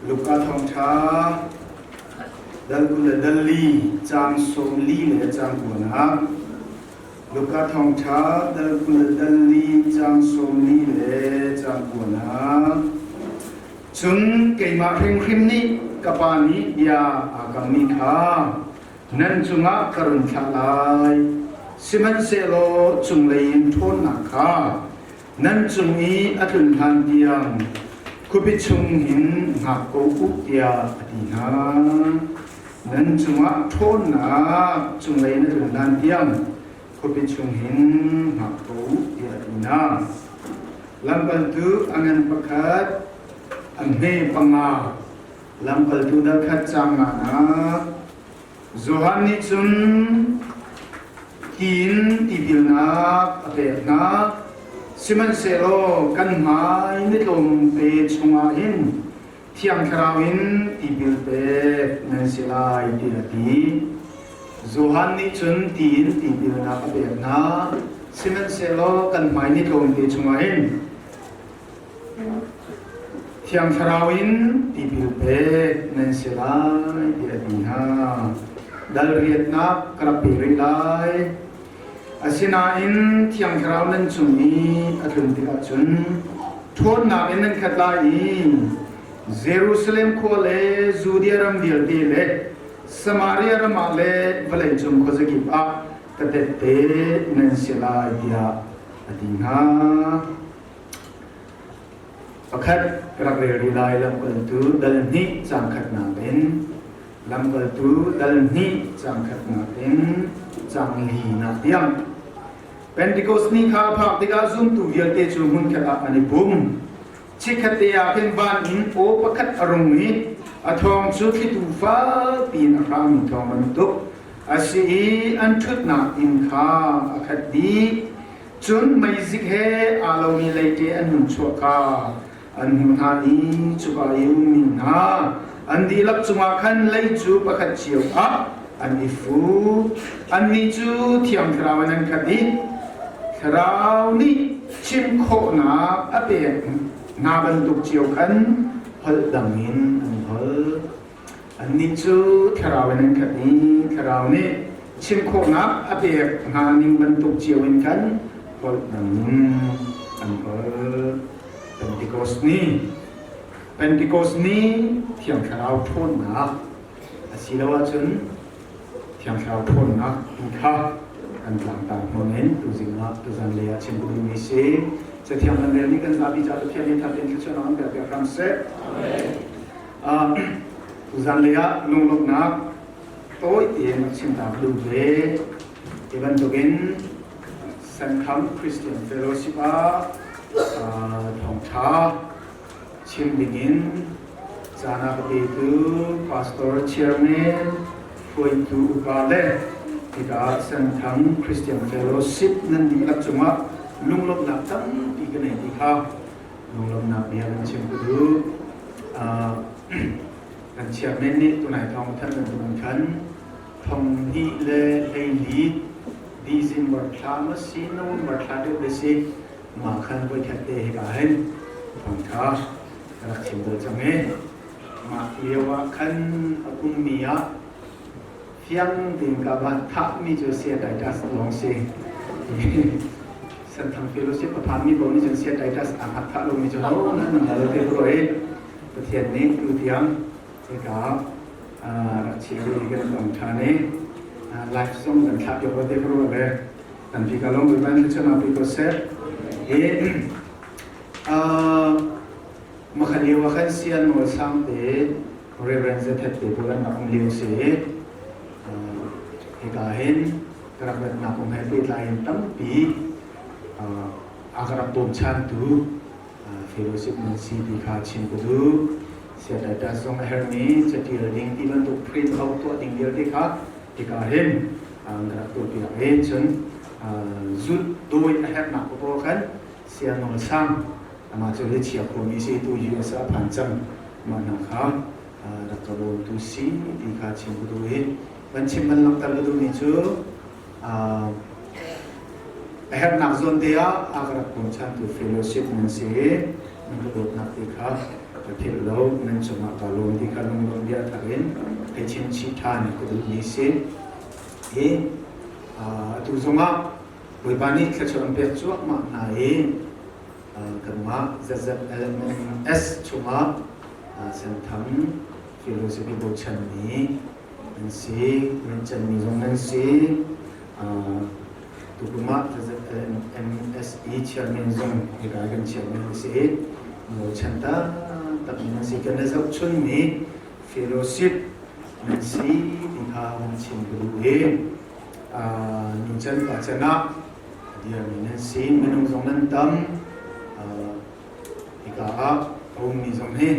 Luka thawngṭha dal 20 le dal li caang 40 le caang kuanak. Luka thawngṭha dal 20 le dal li caang 40 le caang kuanak. Cun keimah hrimhrim nih ka Pa nih bia aa kammi kha nan cungah ka run thlah lai. Sihmanhsehlaw cunglei in ṭhawnnak kha nan cung i a tlun hlan tiang khuapi chung hin hngak ko u tiah a ti hna. Nan cungah ṭhawnnak cunglei na tlun hlan tiang khuapi chung hin hngak ko u tiah a ti hna. Lamkaltu a ngan pakhat, a hme panga, lamkaltu dal khat caang nganak, Johan nih cun tiin tipilnak a pek hna. Sihmanhsehlaw kan hmai ni tlawmte chungah hin Thiang Thlarau in tipil pek nan si lai tiah a ti. Johan nih cun tiin tipilnak a pek hna. Sihmanhsehlaw kan hmai ni tlawmte chungah hin Thiang Thlarau in tipil pek nan si lai tiah a ti hna. Dal riatnak ka rak pe rih lai. Asinain Thiang Thlarau nan cung i a tlun tikah cun ṭhawnnak in nan khat lai i Jerusalem khua le Judea ram vialte le Samaria ram ah le vawleicung khuazakip ah ka tette nan si lai tiah a ti hna. Pakhat ka rak rel rih lai lamkaltu dal hnih caang khatnak in lamkaltu dal hnih caang khatnak in caang linak tiang. Pentecost ni kha a phak tikah zumtu vialte cu hmunkhat ah an i pum. Chikkhat te ah khin van in aw pakhat a rung i a thawng cu thlitu fakpi in a hrangmi thawng bantuk a si i an ṭhutnak inn kha a khat dih. Cun meizik he aa lomi leite an hun chuah kha an hmuh hna i cuka i ummi hna an dihlak cungah khan lei cu pakhat cio ah an i fu. Annih cu Thiang Thlarau in an khat i Thlarau nih chim khawhnak a pek hna bantuk cio khan holh dang in an holh. Annih cu Thlarau in an khat i Thlarau nih chim khawhnak a pek hna ning bantuk cio in khan holh dang in an holh. Pentecost ni Pentecost ni Thiang Thlarau ṭhawnnak asiloah cun Thiang Thlarau ṭhawnnak ti kha kan tlangtar hmang in tuzing ah tuzan lei ah chim ka duhmi si. Cathiang kan rel ni kan zapi ca Pathian nih thatin thluachuahnak an pek piak hram seh. Tuzan lei ah lunglawmhnak tawi tein rak chim ta ka duh ve. Hi bantukin Sankham Christian Fellowship ah thawngṭha chim dingin caan a ka petu Pastor Chairman hruaitu upa le hika Santhang Christian Fellowship nan dihlak cungah lunglawmhnak tampi ka nei ti kha lunglawmhnak bia kan chim ka duh. Kan chairman nih tunai thawng thanh bantukin khan thong hnih le 14 December thla ma si November thla deuh le si ma khan voikhat te hika hin thawngtha ka rak chim bal cang i mah lio ah khan a ummi ah fiang tein ka van thahmi cu Sia Titus lawng si. Senthang Fellowship a phanmi paoh nih cun Sia Titus aa hngat thah lomi cu ho nan nan lo te ko i Pathian nih tu tiang hika rak chim mi kan tong ṭhan i live song kan thlah piak te ko le tampi ka lawm ban thluachuahnak pi ko seh. Hi makhat lio ah khan sian nawl sang te Reverend Zathet te pawl an rak um lio si. Hika hin ka rak ratnak kong he pehtlai in tampi a ka rak bawmchantu fellowship nan si ti kha chim ka duh. Siadata zong a herhmi catial ding ti bantuk print out tuah ding vialte kha hika hin ka rak tuahpiak i cun zulh dawi a herhnak paoh khan sia nawl sang amah cu Lichia khuami si tu US ah a phan cang mah hna kha rak ka bawmtu si ti kha chim ka duh i van chim van langhter ka duhmi cu a herhnak zawn te ah a ka rak bawmchantu fellowship nan si i nan ka dawtnak te kha Ka philh lo, nan cungah ka lawm ti kha lunglawm bia thar in hei chim chih ṭhan ka duhmi si. Hi atu zongah Bawipa nih thluachuah an pek cuahmah hna i kanmah ZZLMS chungah Sentham Philosophy bochanmi nan si, nan canmi zong nan si. Tukum ah ZZLMSE chairman zong hika kan chairman a si i bochan taktak nan si. Kan i zohchunmi fellowship nan si ti kha van chim ka duh i nu can pa can ah a dirmi nan si. Minung zong nan tam. Hika ah a ummi zong hi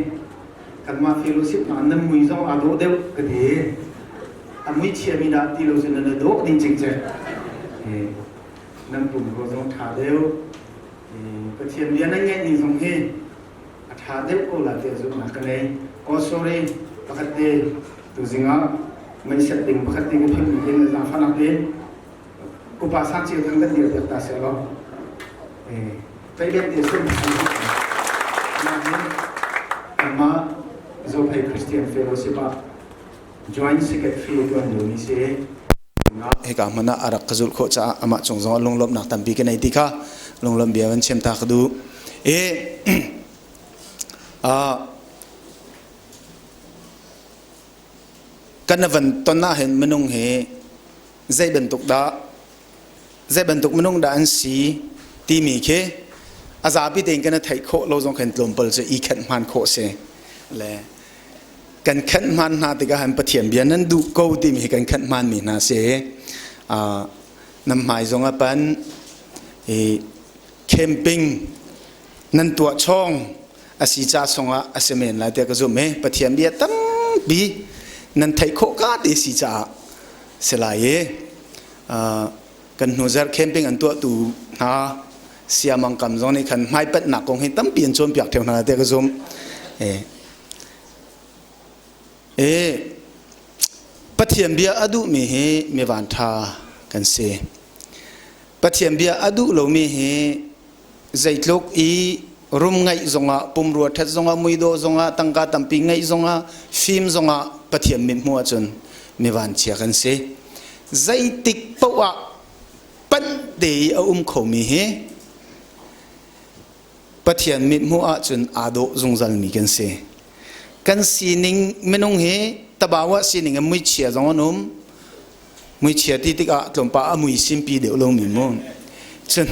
kanmah fellowship hna nan mui zong aa dawh deuh ka ti. A mui chiami dah ti lo cun nan i dawh ding cingcek. Nan pumrua zong ṭha deuh. Pathian bia nan ngaih ning zong hi a ṭha deuh ko la tiah zumhnak ka ngei. Oh sorry, pakhat te tuzing ah meiset ding pakhat te ka philh mi hin zaangfahnak tein upa sang cio thang kan dir piak ta seh law. Teilet te sun Amah Zophei Christian Fellowship ah Joint Secretary tuan lio mi si. Hika hmun ah a rak ka zulh khawh caah amah cung zong ah lunglawmhnak tampi ka nei ti kha lunglawmh bia van chim ta ka duh. E kan van ton ah hin minung hi zei bantuk dah zei bantuk minung dah an si timi khi a zapi tein kan i theih khawh lo zong khan tlawmpal cu i khenh hman khawh si le kan khenh hman hna tikah han Pathian bia nan duh ko timi hi kan khenh hman mi hna si. Nan hmai zong a pan i camping nan tuah chawng a si ca songah a si men lai tiah ka zumh i Pathian bia tampi nan theih khawh ka ti si caah si lai i kan hnu zarh camping an tuahtu hna siamang kam zong nih khan hmaipanhnak kong hi tampi an cawnpiak theo hna tiah ka zumh. E Pathian bia a duhmi hi mi vanṭha kan si. Pathian bia a duh lomi hi zeitluk i rum ngeih zongah, pumrua ṭhat zongah, muidawh zongah, tangka tampi ngeih zongah, fim zongah Pathian mithmuh ahcun mi vanchia kan si. Zeitik paoh ah panh te i a um khomi hi Pathian mithmuh ahcun aa dawh zungzalmi kan si. Kan sining minung hi tabawa sining in muichia zong an um. Muichia ti tikah tlawmpal a mui simpi deuh lomi mu. Cun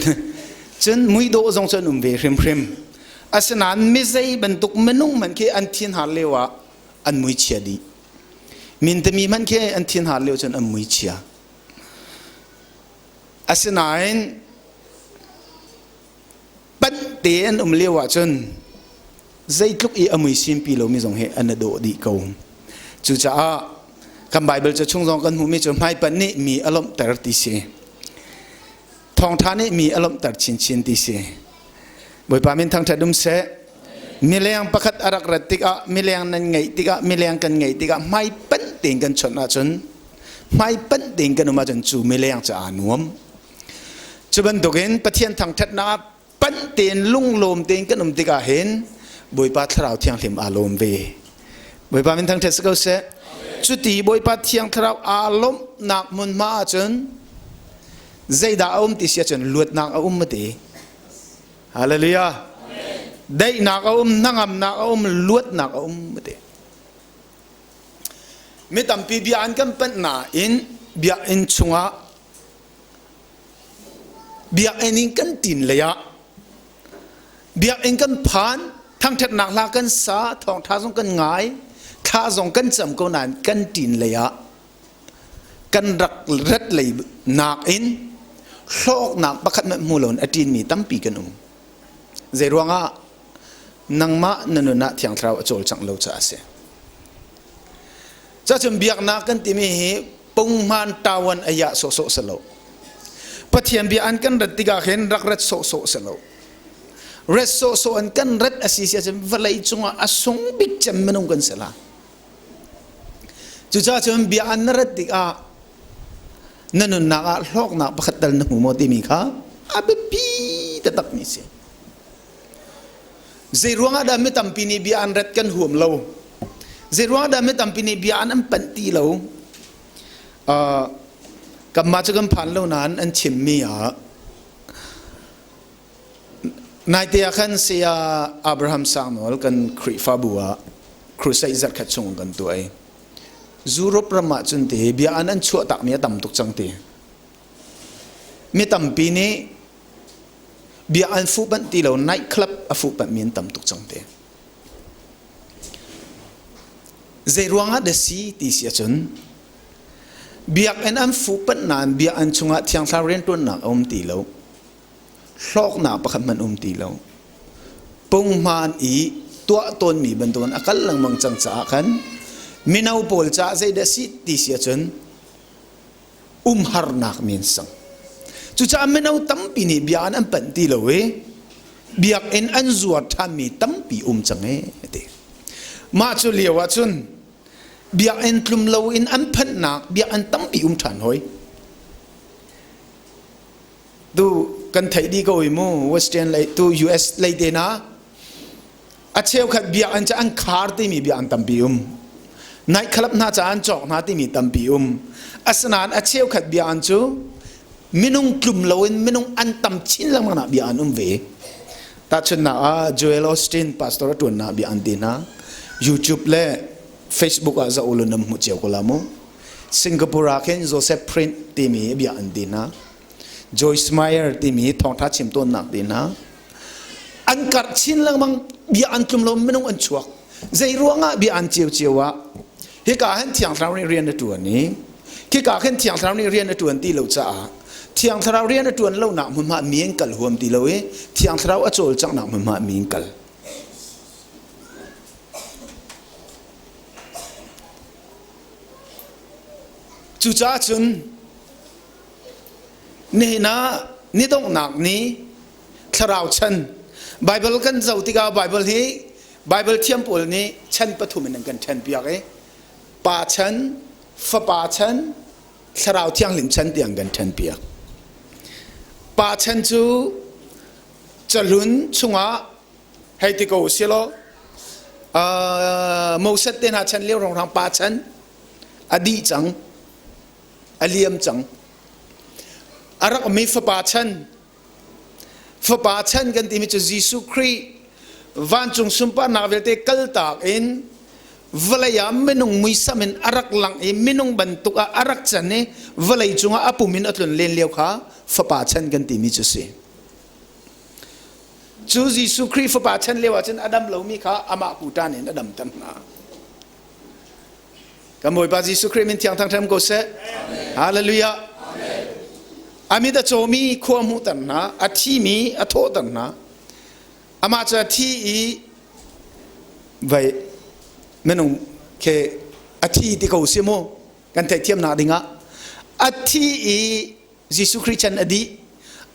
cun muidawh zong cu an um ve hrimhrim. Asinain mizei bantuk minung hmanh khi an thin har lio ah an muichia dih. Mintami hmanh khi an thin har lio cun an muichia. Asinain panh te an um lio ahcun zeitluk i a mui simpi lomi zong hi an i dawh dih ko. Cucaah kan Baibal ca chung zong kan hmuhmi cu hmaipanh nih mi a lawmhter ti si. Thawngṭha nih mi a lawmhter chinchin ti si. Bawipa min thangṭhat um seh. Mileng pakhat a rak rat tikah, mileng nan ngeih tikah, mileng kan ngeih tikah hmaipanh tein kan chawnh ahcun, hmaipanh tein kan um ahcun cu mileng cu aa nuam. Cu bantukin Pathian thangṭhatnak ah panh tein lunglawm tein kan um tikah hin Bawipa Thlarau Thianghlim aa lawm ve. Bawipa min thangṭhat si ko seh. Cuti Bawipa Thiang Thlarau aa lawmhnak hmunhma ahcun zeidah a um ti si ahcun luatnak a um mati. Hallelujah. Daihnak a um, hnangamnak a um, luatnak a um mati. Mi tampi bia an kan panh nain biakinn chungah Biakinn in kan tin lei ah biakinn kan phan, thangṭhatnak hla kan sa, thawngṭha zong kan ngai, thla zong kan cam ko nain kan ṭin lei ah kan rak rat lei nakin hlawknak pakhat hmanh hmu loin a ṭinmi tampi kan um. Zei ruangah nangmah na nun ah Thiang Thlarau a cawlcangh lo caah a si. Cacun biaknak kan timi hi punghman tawan ayah sawhsawh si lo. Pathian bia an kan rat tikah khin rak rat sawhsawh si lo. Rat sawhsawh an kan rat a si si ahcun vawlei cungah a sung bik cem minung kan si la. Cucaah cun bia an na rat tikah na nunnak ah hlawknak pakhat tal na hmu maw timi kha a biapi taktak mi si. Zei ruangah dah mi tampi nih bia an ret kan huam lo? Zei ruangah dah mi tampi nih bia an an panh ti lo? Kanmah cu kan phan lo nain an chimmi ah naite ah khan Saya Abraham Sangnawl kan Khrihfabu ah crusade zarhkhat chung kan tuah i Europe ram ah cun ti bia an an chuah takmi a tam tuk cang ti. Mi tampi nih bia an fuh panh ti lo night club a fuh panh mi an tam tuk cang te. Zei ruangah dah si ti si ahcun biakinn an fuh panh nain biakinn chungah Thiang Thlarau rianṭuannak a um ti lo. Hlawknak pakhat hmanh um ti lo. Punghman i tuah tawnmi bantukin a kal lengmang cang caah khan mino pawl caah zeidah si ti si ahcun umharnak men sang. Cucaah mino tampi nih bia an panh ti lo i biakinn an zuar ṭhanmi tampi um cang e ti. Mah cu lio ah cun biakinn tlum loin an phanhnak biakinn tampi um ṭhan hoi. Tu kan theih dih ko i mu Western lei tu US lei te na a cheukhat biakinn cu an khar timi biakinn tampi um night club hna ca an cawk hna timi tampi um asinain a cheukhat biakinn cu minung tlum loin minung an tam chin lengmang nak bia an um ve tahchunhnak ah Joel Osteen pastor a tuannak bia an ti hna YouTube le Facebook ah za ulun nam hmu cio ko la mu Singapore ah khin Joseph Print timi bia an ti hna Joyce Meyer timi thawngtha chim tawnnak ti hna an karh chin lengmang bia an tlum lo minung an chuak zei ruangah bia an cio cio ah hika hin thiang thlarau nih rian a tuan i khika khin thiang thlarau nih rian a tuan ti lo caah thiang thlarau rian a tuan lo nak hmunhma mi an kal huam ti lo i thiang thlarau a cawlcangh nak hmunhma mi an kal cucaah cun Nihin ah ni donghnak ni thlarau chan Bible kan zoh tikah Bible hi Bible thiam pawl nih chan pathum in an kan ṭhen piak i pa chan, fapa chan, thlarau thianghlim chan tiang kan ṭhen piak. Pa chan cu cahlun chungah hei ti ko silaw Moses te hna chan lio rongrang pa chan a dih cang a liam cang. A rak ummi fapa chan, fapa chan kan timi cu Jesuh Khrih vancung sunparnak vialte kaltak in vawlei ah minung muisam in a rak lang i minung bantuk ah a rak can i vawlei cungah a pum in a tlun len lio kha fapa chan kan timi cu si. Cu Jesuh Khrih fapa chan lio ah cun a dam lomi kha amah kutan in a damter hna. Kan Bawipa Jesuh Khrih min thiang thangṭhat ko seh. Hallelujah. Amit a cawmi khua hmuhter hna, a thimi a thawhter hna. Amah cu a thi i vai minung ke a thi ti ko si mu kan theihthiamnak dingah a thi i Jesuh Khrih chan a dih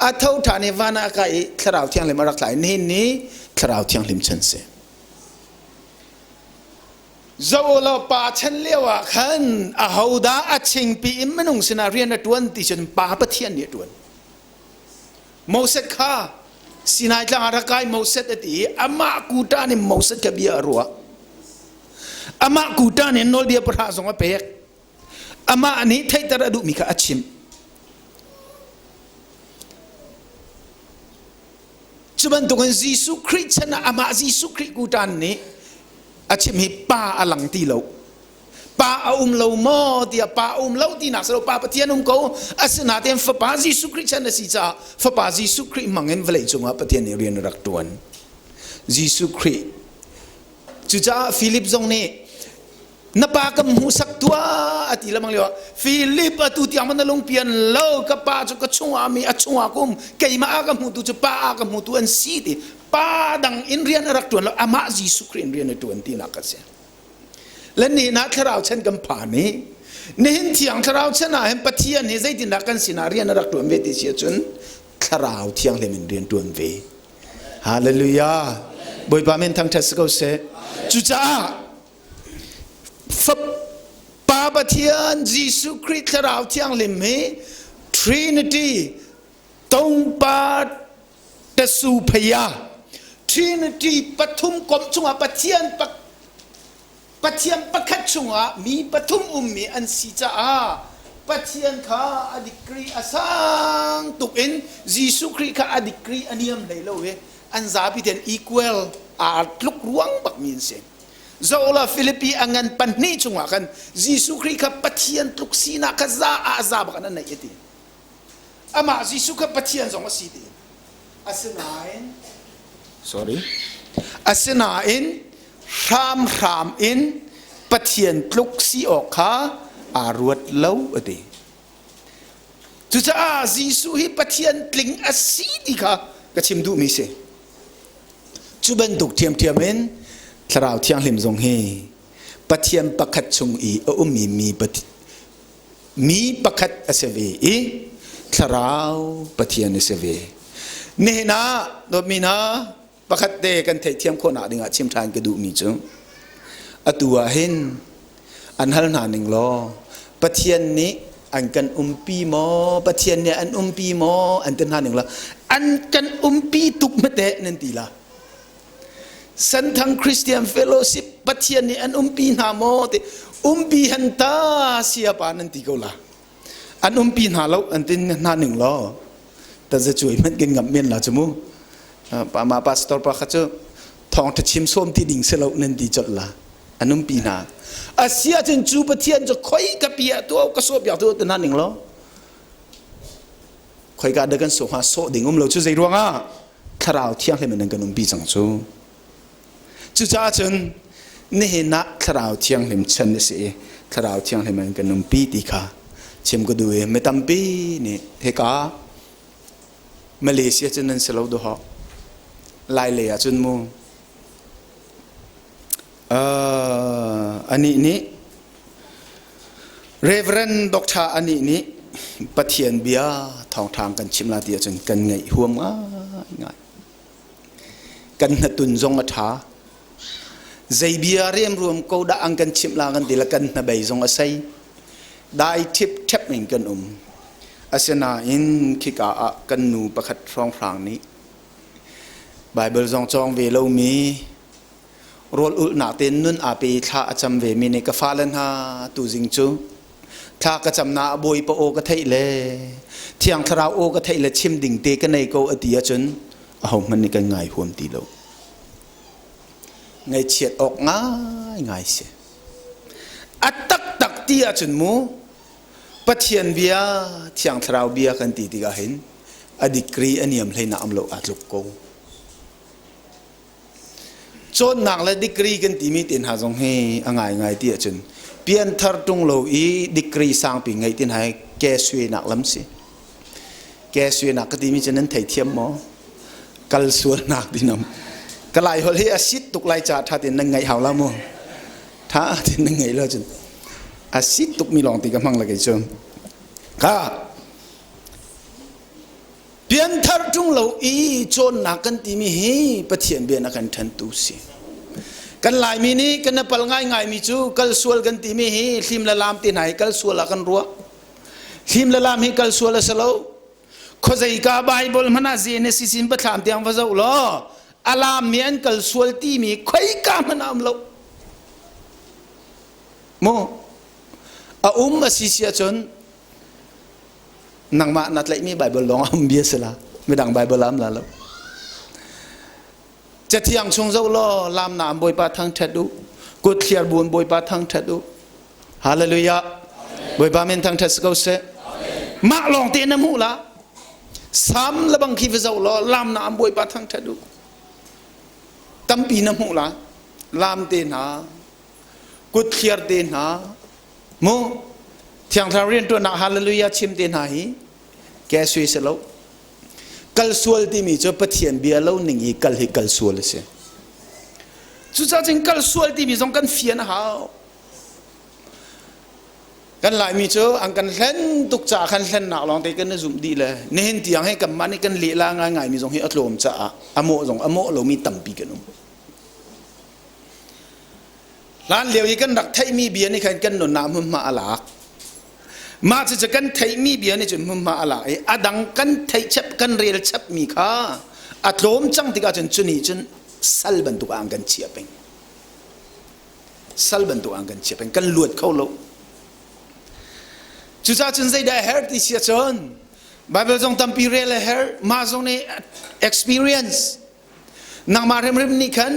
a tho ṭhan i van ah a kai i Thlarau Thianghlim a rak tla i nihin ni Thlarau Thianghlim chan si. Zoh law pa chan lio ah khan ahodah a chingpi in minung sinah rian a ṭuan ti cun Pa Pathian nih a ṭuan. Moses kha Sinai tlang ah rak kai Moses a ti i amah kuta nih Moses kha bia a ruah. Amah kuta nih nawlbia pahra zong a pek. Amah nih theihter a duhmi kha a chimh. Cu bantukin Jesuh Khrih chan ah amah Jesuh Khrih kutan nih a chim hi pa a lang ti lo. Pa a um lo maw tiah pa a um lo tinak si lo pa Pathian um ko asinain fapa Jesuh Khrih chan a si caah fapa Jesuh Khrih hmang in vawlei cungah Pathian nih rian a rak ṭuan. Jesuh Khrih cucaah Philip zong nih na pa ka hmuhsak tuah a ti lamang lio ah Philip atu tiang man na lungpian lo ka pa cu ka chungah mi a chungah ka um keimah a ka hmutu cu pa a ka hmutu an si ti pa dang in rian a rak tuan lo amah Jesuh Khrih in rian a tuan tinak ka si le ni na thlarau chan kan phan i nihin thiang thlarau chan ah hin Pathian hi zeitindah kan sinah rian a rak tuan ve ti si ahcun thlarau thianghlim in rian tuan ve hallelujah Bawipa min thangthat si ko seh cucaah Pa Pathian Jesuh Khrih Thlarau Thianghlim hi Trinity Tongpa Tasu Phaya. Trinity pathum komh chungah Pathian Pathian pakhat chungah mi pathum ummi an si caah Pathian kha a degree a sang tuk in Jesuh Khrih kha a degree a niam hlei lo i an zapi ten equal aa tluk ruang bakmi an si. Zoh la Filipi a ngan pahnih chungah khan Jesuh Khrih kha Pathian tluk sinak kha za ah za bak in a neih a ti. Amah Jesuh kha Pathian zong a si ti. Asinain sorry asinain hramhram in Pathian tluk si awk kha aa ruat lo a ti. Cucaah Jesuh hi Pathian tling a si ti kha ka chim duhmi si. Cu bantuk ṭhiamṭhiam in Thlarau Thianghlim zong hi Pathian pakhat chung i a ummi mi pakhat a si ve i Thlarau Pathian a si ve. Nihin ah dawtmi hna pakhat te kan theihthiam khawhnak dingah chim ṭhan ka duhmi cu atu ah hin an hal hna ning law Pathian nih an kan umpi maw Pathian nih an umpi maw an ti hna ning law an kan umpi tuk hmete nan ti la Senthang Christian Fellowship Pathian nih an umpi hna maw ti umpi han ta siapa nan ti ko la an umpi hna lo an tin hna ning law taza cuai hmanh kan ngamh men la cu mu pa ma pastor pa kha cu thawngṭha chim sawm ti ding si lo nan ti colh la an umpi hna asia cun cu Pathian cu khoi ka pi ah tuah ka sawh piak tu ti hna ning law khoi ka da kan sawh hnga sawh ding um lo cu zei ruangah thlarau thianghlim in an kan umpi cang cu cucaah cun nihin ah thlarau thianghlim chan a si i thlarau thianghlim an kan umpi ti kha chim ka duh i mi tampi nih hika Malaysia cun nan si lo duhawk lai lei ah cun mu anih nih Reverend Dr. Anih nih Pathian bia thawngṭha kan chim la ti ahcun kan ngaih huam ngaingai. Kan hnatun zong a ṭha. Zei bia riamruam ko dah an kan chimh la kan ti la kan hnabei zong a sei. Dai ṭhipṭhep in kan um. Asinain khika ah kan nu pakhat hrawnghrang nih Bible zong cawng ve lomi rawl ulhnak tein nun aa pe i thla a cam ve mi nih ka fale hna tuzing cu thla ka camnak ah Bawipa aw ka theih le Thiang Thlarau aw ka theih le chim ding te ka nei ko a ti ahcun ahohmanh nih kan ngai huam ti lo. Ngaihchiat awk ngaingai si. A taktak ti ahcun mu Pathian bia, Thiang Thlarau bia kan ti tikah hin a degree a niam hlei na am lo aa tluk ko. Cawnnak le degree kan timi te hna zong hi a ngaingai ti ahcun pianthar ṭung lo i degree sangpi ngeih ti hna hi ke suainak lam si. Ke suainak ka timi cu nan theithiam maw? Kal sualnak ti nam. Ka lai holh hi a sit tuk lai ca ṭha tein nan ngaih hau la mu. Ṭha tein nan ngaih lo cun a sit tukmi lawng ti ka hmang la kei cu. Kha Pianthar ṭung lo i cawnnak kan timi hi Pathian bia na kan ṭhentu si. Kan Laimi nih kan pal ngaingaimi cu kal sual kan timi hi hlim le lam te hna hi kal sual ah kan ruah. Hlim le lam hi kal sual a si lo. Khuazeika Bible hmanh ah Genesis in Biathlam tiang va zoh law a lammi an kal sual timi khoika hmanh ah um lo. Mu a um a si si ahcun nangmah na tlaihmi Bible lawng a um bia si la midang Bible am la lo cathiang chung zoh law lam na am Bawipa thangṭhat u kut thliar buan Bawipa thangṭhat u hallelujah Bawipa min thangṭhat si ko seh mah lawng te na hmuh la sam lebang khi va zoh law lam na am Bawipa thangṭhat u tampi na hmuh la lam te hna kut thliar te hna Mu Thiang Thlarau rianṭuannak hallelujah chim te hna hi ke sui si lo. Kal sual timi cu Pathian bia lo ning i kal hi kal sual a si. Cucaah cun kal sual timi zong kan fian a hau. Kan Laimi cu an kan hlen tuk caah kan hlennak lawng te kan i zumh dih le nihin tiang hi kanmah nih kan lehla ngaingaimi zong hi a tlawm caah a mawh zong a mawh lomi tampi kan um. Hlan lio i kan rak theihmi bia nih khan kan nunnak hmunhma a lak. Mah cucu kan theihmi bia nih cun hmunhma a lak i a dang kan theih chap kan rel chapmi kha a tlawm cang tikah cun cu nih cun Sal bantuk ah an kan chiah peng. Sal bantuk ah an kan chiah peng. Kan luat kho lo. Cucaah cun zeidah a herh ti si ahcun Bible zong tampi rel a herh. Mah zong nih experience nangmah hrimhrim nih khan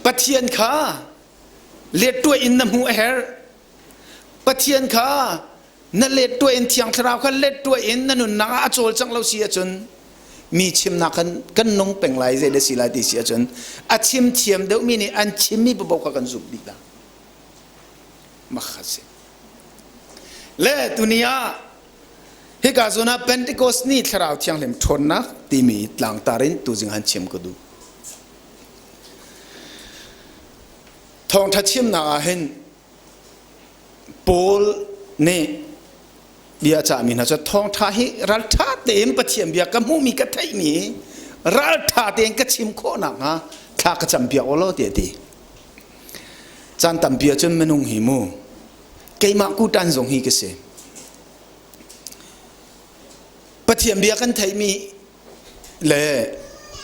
Pathian kha let tuah in na hmuh a herh. Pathian kha na let tuah in Thiang Thlarau kha let tuah in na nunnak ah a cawlcangh lo si ahcun mi chimnak kan kan nung peng lai zei da si lai ti si ahcun a chim thiam deuhmi nih an chimmi paoh kha kan zumh dih la makha si le tuni ah hika zawn ah Pentecost ni Thlarau Thianghlim ṭhawnnak timi tlangtar in tuzing han chim ka duh. Thawngṭha chimnak ah hin Paul nih bia a cahmi hna cu thawngṭha hi ralṭha tein Pathian bia ka hmuhmi ka theihmi ralṭha tein ka chim khawh nakhnga thla ka campiak u law tiah a ti. Caan tampi ahcun minung hi mu keimah kutan zong hi ka si. Pathian bia kan theihmi le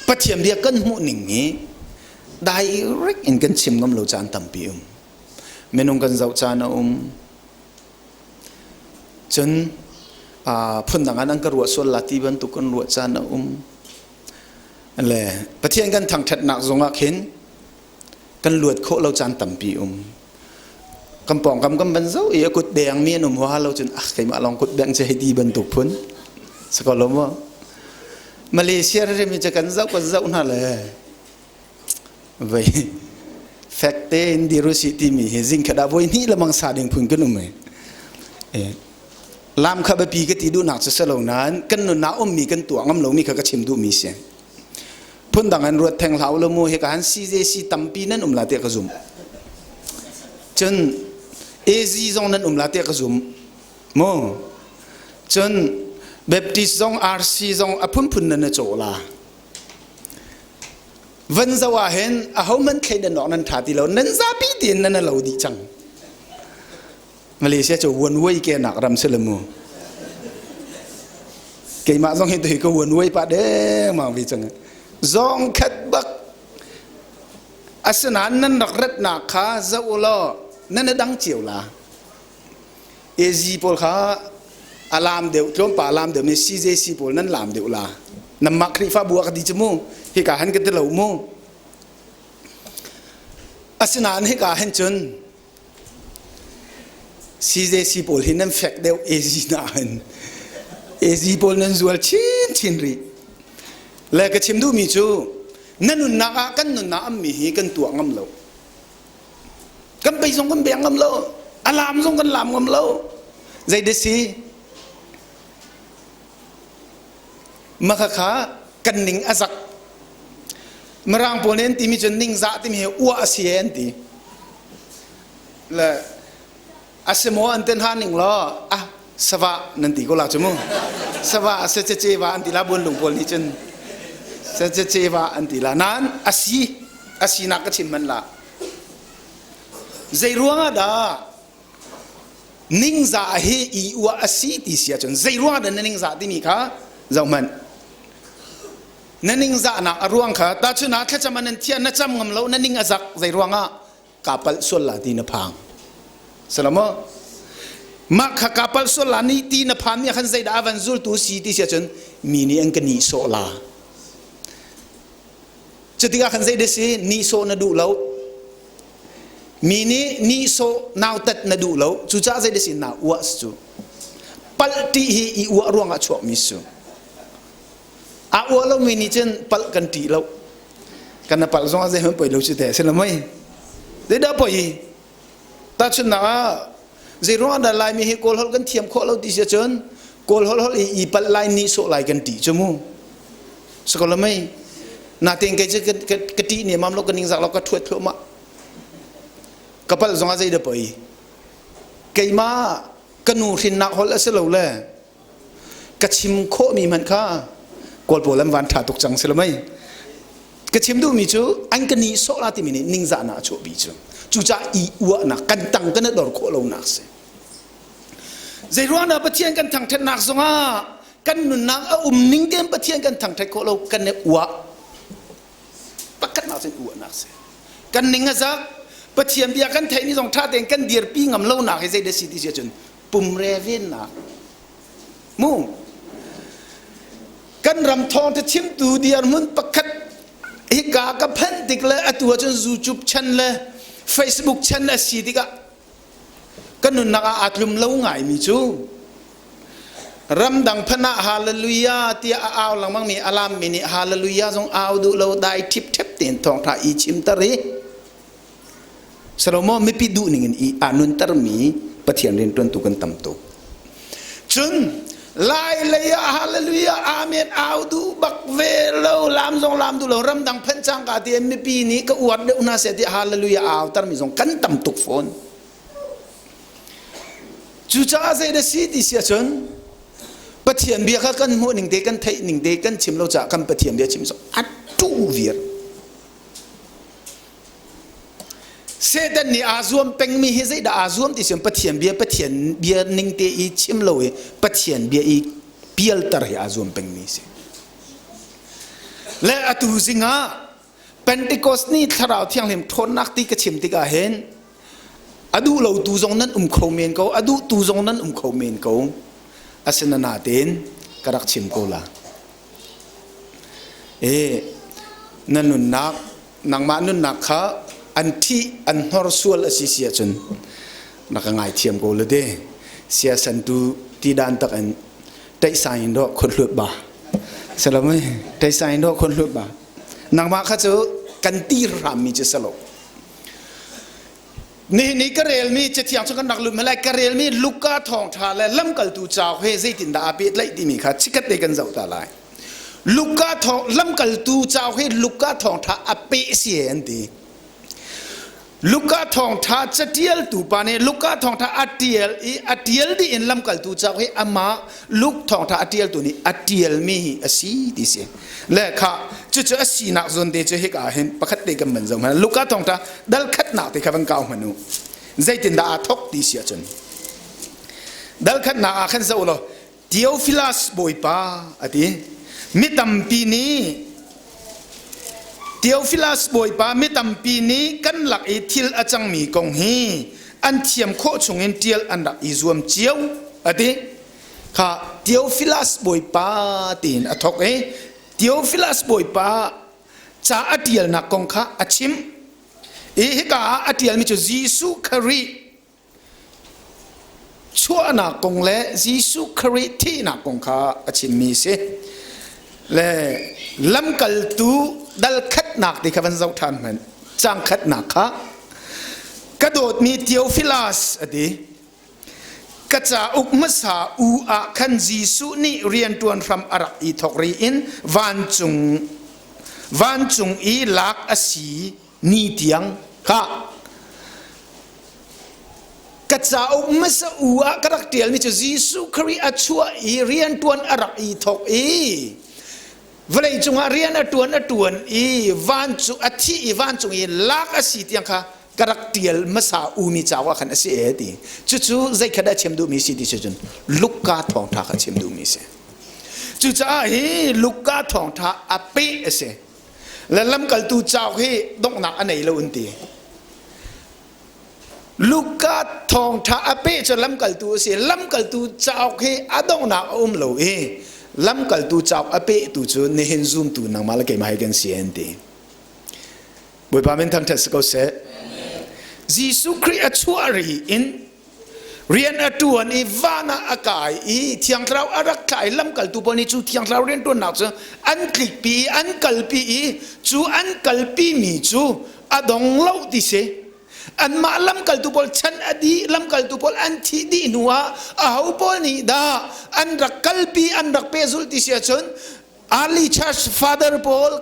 Pathian bia kan hmuh ning hi direct in kan chim ngam lo caan tampi um. Minung kan zoh caan a um. Cun phundang ah nan ka ruah sual la ti bantuk kan ruah caan a um. Le Pathian kan thangṭhatnak zongah khin kan luat khawh lo caan tampi um. Kan pawngkam kan van zoh i a kut deng mi an um huaha lo cun ah keimah lawng kut beng cu hei ti bantuk phun. Sako lo maw? Malaysia rim hi cu kan zoh kan zoh hna le vei fek tein dir usih timi hi zingkhat ah voi hnih lamang sa ding phun kan um e. Lam kha biapi ka ti duhnak cu si lo nain kan nunnak ummi kan tuah ngam lomi kha ka chim duhmi si. Phundang in ruat theng hlah u law mu hika han CJC tampi nan um la tiah ka zum. Cun AZ zong nan um la tiah ka zum. Mu. Cun Baptist zong RC zong a phunphun nan i cawh la. Van zo ah hin ahohmanh thleidan awk nan ṭha ti lo nan zapi tein nan lo dih cang. Malaysia cu one way ke nak ram si le mu. Keimah zong hi tuhi ka one way pa dengmang vi cang. Zong khat bak asinain nan rak ratnak kha zoh u law nan i dang cio la. AZ pawl kha a lam deuh tlawmpa a lam deuh mi CJC pawl nan lam deuh la. Namah Khrihfabu ah ka ti cu mu. Hika han ka ti lo mu. Asinain hika hin cun CJC pawl hi nan fek deuh AZ nain AZ pawl nan zual chinchin rih. Le ka chim duhmi cu na nunnak ah kan nunnak ammi hi kan tuah ngam lo. Kan bei zong kan beng ngam lo. A lam zong kan lam ngam lo. Zei dah si? Makhakha kan ning a zak. Mirang pawl nih an timi cu ningzah timi hi uah a si an ti. Le a si maw an ten ha ning law ah sava nan ti ko la cu mu. Sava a se ce va an ti la buan lung pawl nih cun se ce va an ti la. Nain a si a sinak ka chim man la. Zei ruang ah dah ningzah hi i uah a si ti si ahcun zei ruang dah na ningzah timi kha zohhmanh na ningzahnak a ruang kha tahchun ah thlacam ah nan thian na cam ngam lo na ning a zak zei ruangah kaa palh sual la ti na phang salamo mah kha kaa palh sual la ni ti na phan mi khan zeidah a van zultu si ti si ahcun mi nih an ka nihsawh la Cutikah khan zei dah si nihsawh na duh lo. Mi nih nihsawh nautat na duh lo. Cucaah zei dah si na uah cu. Palh ṭih hi i uah ruangah chuakmi su. A uah lomi nih cun palh kan ṭih lo. Kan na palh zongah zeihmanh poi lo cu te si lo mei. Zeidah poi? Tahchunhnak ah zei ruangah dah Laimi hi Kawl holh kan thiam khawh lo ti si ahcun Kawl holh holh i i palh lai nihsawh lai kan ṭih cu mu. Sakalamei natein kei cu ka ṭih ne mam lo ka ningzak lo ka ṭhuat thluahmah. Ka palh zongah zei dah poi. Keimah ka nu hrinnak holh a si lo le ka chim khawhmi hmanh kha Kawl pawl an van ṭha tuk cang si lo mei. Ka chim duhmi cu an ka nihsawh la timi nih ningzahnak a chuahpi cu. Cucaah i uahnak kan tang kan i dor khawh lonak si. Zei ruang dah Pathian kan thangṭhatnak zongah kan nunnak a um ning tein Pathian kan thangṭhat khawh lo kan i uah. Pakhatnak cun uahnak si. Kan ning a zak. Pathian bia kan theih ni zong ṭha tein kan dirpi ngam lonak hi zeidah si ti si ahcun pumre vennak. Mu kan ram thawngṭha chimtu dirhmun pakhat hika ka phanh tik le atu ahcun YouTube chan le Facebook chan a si tikah kan nunnak ah aa tlum lo ngaimi cu ramdang phanh ah hallelujah tiah a au lengmang mi a lammi nih hallelujah zong au duh lo dai ṭhipṭhep tein thawngṭha i chimter i Salomo mipi duh ning in i aa nuntermi Pathian rianṭuantu kan tam tuk. Cun lai lei ah hallelujah amen au duh bak ve lo lam zong lam duh lo ramdang phanh cangka ti mipi nih ka uar deuh hna seh ti hallelujah au termi zong kan tam tuk fawn. Cucaah zei da si ti si ahcun Pathian bia kha kan hmuh ning te kan theih ning te kan chim lo caah kan Pathian bia chim zong a tu viar. Satan nih aa zuam pengmi hi zeidah aa zuam ti sian Pathian bia Pathian bia ning te i chim lo i Pathian bia i pialter hi aa zuam pengmi si. Le atu zing ah Pentecost ni thlarau thianghlim ṭhawnnak ti ka chim tikah hin a duh lo tu zong nan um kho men ko a duh tu zong nan um kho men ko asinain ka rak chim ko la. E na nunnak nangmah nunnak kha an ṭhih an hnorsual a si si ahcun na ka ngaithiam ko le de siasan tu ti dan tak in ṭaihsai in dawh khon hlut ba salamai ṭaihsai in dawh khon hlut ba nangmah kha cu kan ti hrammi cu salo Nihin i ka relmi Cathiang cu kan rak lut lai ka relmi Luka thawngṭha le lamkaltu cauk he zeitindah aa pehtlaih timi kha chikkhat te kan zoh ta lai. Luka thawng lamkaltu cauk hi Luka thawngṭha a peh si an ti. Luka thawngṭha catialtu pa nih Luka thawngṭha a ṭial i a ṭial dih in lamkaltu cauk hi amah Luke thawngṭha a ṭialtu nih a ṭialmi hi a si ti si. Le kha cucu a sinak zawn te cu hika ah hin pakhat te kan van zoh hmanh. Luka thawngṭha dal khatnak te kha van kau hmanh u. Zeitindah aa thawk ti si ahcun dal khatnak ah khan zoh law Theophilus bawipa a ti. Mi tampi nih Theophilus bawipa mi tampi nih kan lak i thil a cangmi kong hi an thiam khawh chungin ṭial an rak i zuam cio a ti. Kha Theophilus bawipa tiin a thawk i Theophilus bawipa ca a ṭialnak kong kha a chim. I hika ah a ṭialmi cu Jesuh Khrih chuahnak kong le Jesuh Khrih thihnak kong kha a chimmi a si. Le lamkaltu dal khatnak ti kha van zoh ṭhan hmanh. Caang khatnak kha ka dawtmi Theophilus a ti. Ka cauk hmasa u ah khan Jesuh nih rianṭuan hram a rak i thawk ri in vancung vancung i lak a si ni tiang kha ka cauk hmasa u ah ka rak ṭialmi cu Jesuh Khrih a chuah i rianṭuan a rak i thawk i vawlei cungah rian a ṭuan a ṭuan i vancung a thih i vancung i lak a si tiang kha ka rak ṭial hmasa umi cauk ah khan a si e ti cucu zei kha dah chim duhmi si ti si cun Luka thawngṭha kha chim duhmi si cucaah hi Luka thawngṭha a peh a si le lamkaltu cauk hi donghnak a nei lo an ti Luka thawngṭha a peh cu lamkaltu a si lamkaltu cauk hi a donghnak a um lo i lamkaltu cauk a pehtu cu nihin zumtu nangmah le keimah hi kan si an ti Bawipa min thangṭhat si ko seh. Jesuh Khrih a chuah ri in rian a ṭuan i van ah a kai i Thiang Thlarau a rak thlah i lamkaltu pawl nih cu Thiang Thlarau rianṭuannak cu an tlikpi i an kalpi i cu an kalpimi cu a dong lo ti si. Anmah lamkaltu pawl chan a dih, lamkaltu pawl an thih dih hnu ah aho pawl nih dah an rak kalpi, an rak pehzulh ti si ahcun early church father pawl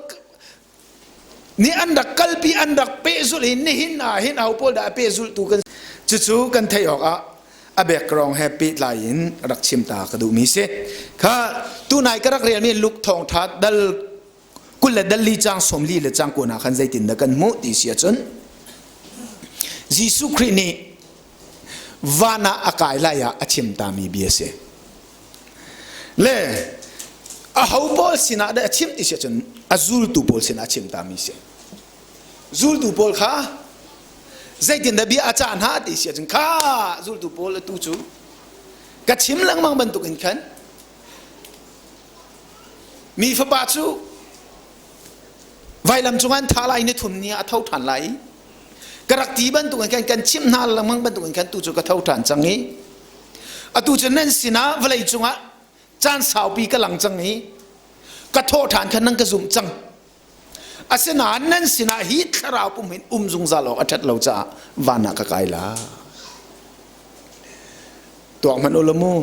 nih an rak kalpi an rak pehzulh i nihin ah hin aho pawl dah a pehzulhtu kan cucu kan theih awk ah a background he pehtlai in rak chim ta ka duhmi si kha tunai ka rak relmi Luke thawngtha dal kul le dal li cang som li le cang kuna khan zeitin dah kan hmuh ti si ahcun Jesuh Khrih nih van ah a kai lai ah a chim tami bia si Le aho pawl sinah dah a chim ti si ahcun a zultu pawl sinah a chim tami si. Zultu pawl kha zeitindah bia a cah hna ti si ahcun kha zultu pawl atu cu ka chim lengmang bantukin khan mi fapa cu vailam cungah an thah lai ni thum ni ah a tho ṭhan lai i ka rak ti bantukin khan kan chimh hna lengmang bantukin khan tu cu ka tho ṭhan cang i atu cu nan sinah vawlei cungah caan saupi ka lang cang i ka thawh ṭhan khan nan ka zumh cang. Asinain nan sinah hi thlarau pum hin um zungzal awk a ṭhat lo caah van ah ka kai la. Tuak hmanh u law mu.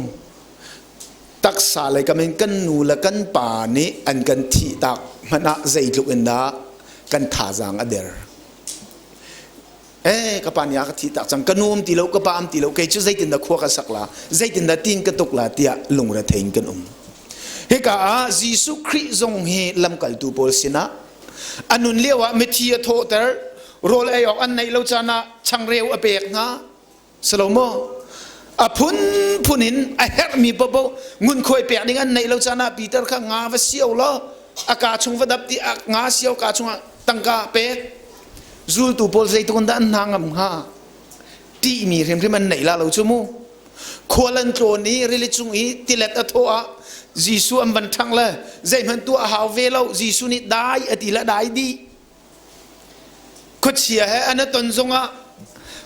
Taksa lei kam in kan nu le kan pa nih an kan thih tak hmanh ah zeitluk in dah kan thazaang a der. Eh ka pa nih a ka thih tak cang, ka nu um ti lo, ka pa um ti lo, kei cu zeitindah khua ka sak la, zeitindah tin ka tuk la tiah lungrethei in kan um. Hika ah Jesuh Khrih zong hi lamkaltu pawl sinah a nun lio ah mithi a thawhter, rawl ei awk an neih lo caan ah changreu a pek hna. Salomo a phunphun in a herhmi paohpaoh ngunkhuai pek ding an neih lo caan ah Peter kha nga va sio law a kaa chung va dap ti a nga sio kaa chungah tangka pek. Zultu pawl zeitluk in dah an hna ngam hnga? Ṭihmi hrimhrim an neih la lo cu mu. Khual an tlawn i rili cung i tilet a thawh ah Jesuh an van ṭhangh le zeihmanh tuah a hau ve lo. Jesuh nih dai a ti le dai dih. Khuachia he an i ton zongah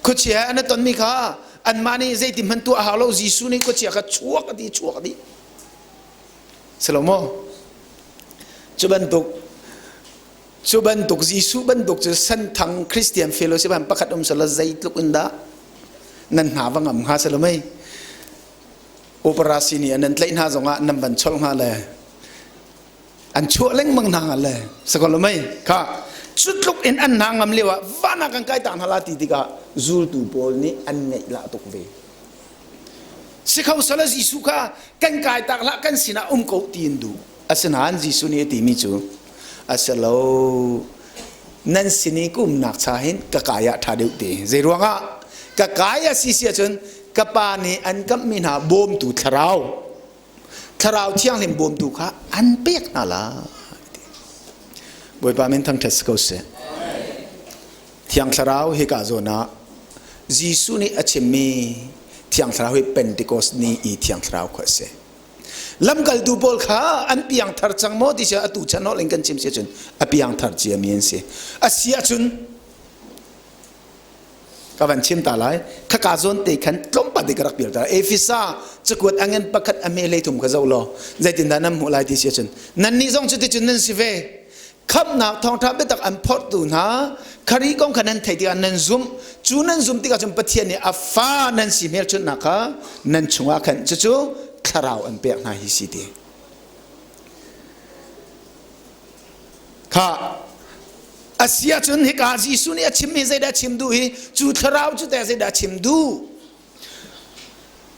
khuachia he an i tonmi kha anmah nih zeiti hmanh tuah a hau lo. Jesuh nih khuachia kha chuak a ti chuak dih. Si lo maw? Cu bantuk cu bantuk Jesuh bantuk cu Senthang Christian Fellowship han pakhat um sala zeitluk in dah nan hna va ngam hnga si lo mei? Operasi nih an tlaih hna zongah nan van cholh hnga le an chuah lengmang hna hnga le sakol lo mei? Kha cu tluk in an hna ngam lio ah van ah kan kai ta hna la ti tikah zultu pawl nih an ngaih lah tuk ve. Si kho sala Jesuh kha kan kai tak hlah, kan sinah um ko ti in duh. Asinain Jesuh nih a timi cu a si lo, nan sin i ka umnak cha hin ka kai ah ṭha deuh te. Zei ruangah ka kai a si si ahcun ka pa nih an kamhmi hna bawmtu thlarau, thlarau thianghlim bawmtu kha an pek hna lai. Bawipa min thangṭhat si ko seh. Thiang Thlarau hika zawn ah Jesuh nih a chimmi Thiang Thlarau hi Pentecost ni i Thiang Thlarau kha a si. Lamkaltu pawl kha an piangthar cang maw ti si atu chan holh in kan chim si ahcun a piangthar ciami an si. A si ahcun ka van chim ta lai. Khaka zawn te khan tlawmpal te ka rak pial ta. Efesa cakuat angen pakhat a me leithum kha zoh law zeitindah nan hmuh lai ti si ahcun nannih zong cuticun nan si ve. Khamhnak thawngṭha biatak an phorhtu hna Khrih kong kha nan theih tikah nan zumh. Cu nan zumh tikah cun Pathian nih a fa nan si hmelchunhnak kha nan chungah khan cucu thlarau an pek hna hi si ti. Kha a si ahcun hika Jesuh nih a chimmi zeidah chim duh hi cu thlarau cu teh zeidah chim duh?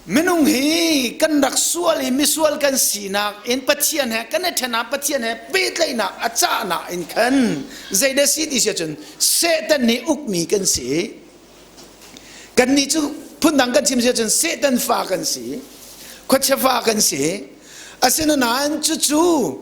Minung hi kan rak sual i misual kan sinak in Pathian he kan i ṭhen ah Pathian he pehtlaihnak a cahnak in khan zeidah si ti si ahcun Satan nih ukmi kan si. Kannih cu phundang kan chim si ahcun Satan fa kan si, khuachia fa kan si. Asinain cucu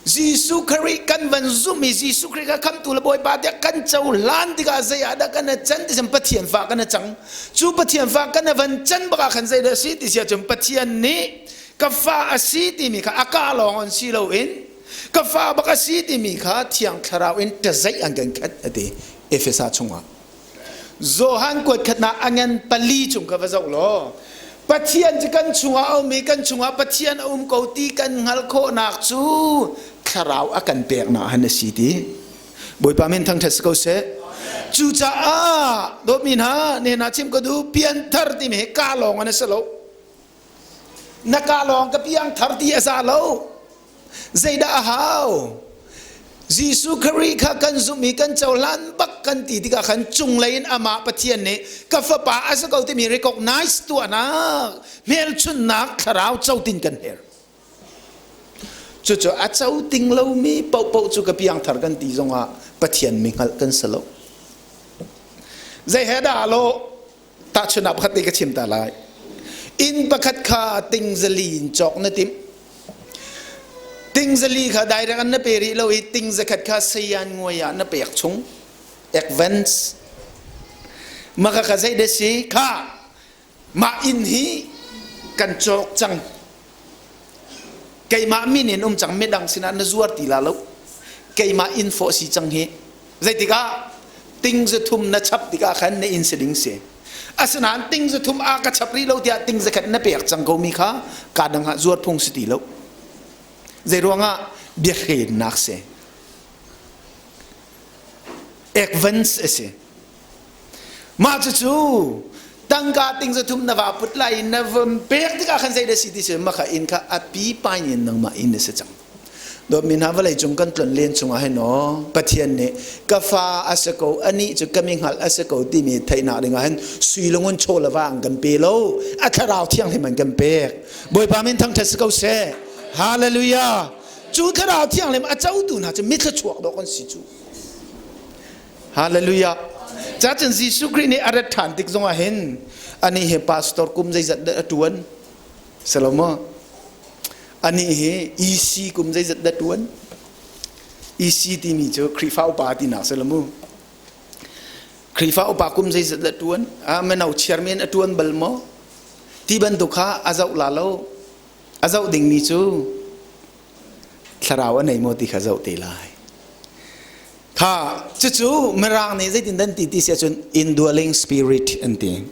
Jesuh Khrih kan van zumh i Jesuh Khrih kha khamtu le Bawipa tiah kan cohlan tikah zei ah dah kan can ti Pathian fa kan cang. Cu Pathian fa kan van can bak ah khan zei dah si ti si ahcun Pathian nih ka fa a si timi kha a ka lawng on si loin ka fa bak a si timi kha Thiang Thlarau in ṭazeih an kan khat a ti Efesa chungah. Johan kuat khatnak a ngan pali chung kha va zoh law Pathian cu kan chungah a um i kan chungah Pathian a um ko ti kan hngalh khawhnak cu thlarau a kan peknak han a si ti. Bawipa min thangṭhat si ko seh. Cucaah dawtmi hna ne hna chim ka duh pianthar timi hi ka lawng an a si lo. Na ka lawng ka piangthar ti a za lo. Zeidah a hau? Jesuh Khrih kha kan zumh i kan cohlan bak kan ti tikah khan cunglei in amah Pathian nih ka fapa a si ko timi recognize tuahnak hmelchunhnak thlarau cotin kan her. Cucu a coting lomi paohpaoh cu ka piangthar kan ti zongah Pathian mi hngalh kan si lo. Zei he dah lo Tahchunhnak pakhat te ka chim ta lai. Inn pakhat kha ting zali in cawk na timh. Ting zali kha direct an na pe rih lo i ting zakhat kha sayan nguai ah na pek chung. Advance. Maka ka zei de si kha mah inn hi kan cawk cang. Keimah min in um cang midang sinah na zuar ti la lo. Keimah inn fawh si cang hi. Zeitikah ting zathum na chap tikah khan na inn si ding si. Asinain ting zathum a ka chap rih lo tiah ting zakhat na pek cang ko mi kha ka dang ah zuar phung si ti lo. Zei ruangah biahrennak si. Advance a si. Mah cucu tangka ting zathum na va put lai na vun pek tikah khan zei dah si ti si mah kha inn kha a pi pain in nangmah inn na si cang. Dawtmi hna vawlei cung kan tlon len chungah hin aw Pathian nih ka fa a si ko anih cu ka mi hngalh a si ko timi theihnak dingah hin sui lungun chaw le va an kan pe lo a thlarau thianghlim an kan pek Bawipa min thangṭhat si ko seh Hallelujah cu thlarau thianghlim a cotu hna cu mithluachuak dawh kan si cu Hallelujah. Cacun Jesuh Khrih nih a rat ṭhan tik zongah hin anih hi pastor kum zeizat dah a ṭuan? Salomo. Anih hi EC kum zeizat dah ṭuan? EC timi cu Khrihfa upa tinak si lo mu. Khrihfa upa kum zeizat dah ṭuan? Ah, mino chairman a ṭuan bal maw? Ti bantuk kha a zoh la lo. A zoh dingmi cu thlarau a nei maw ti kha zoh te lai. Kha cucu Mirang nih zeitin dan ti ti si ahcun indwelling spirit an ti.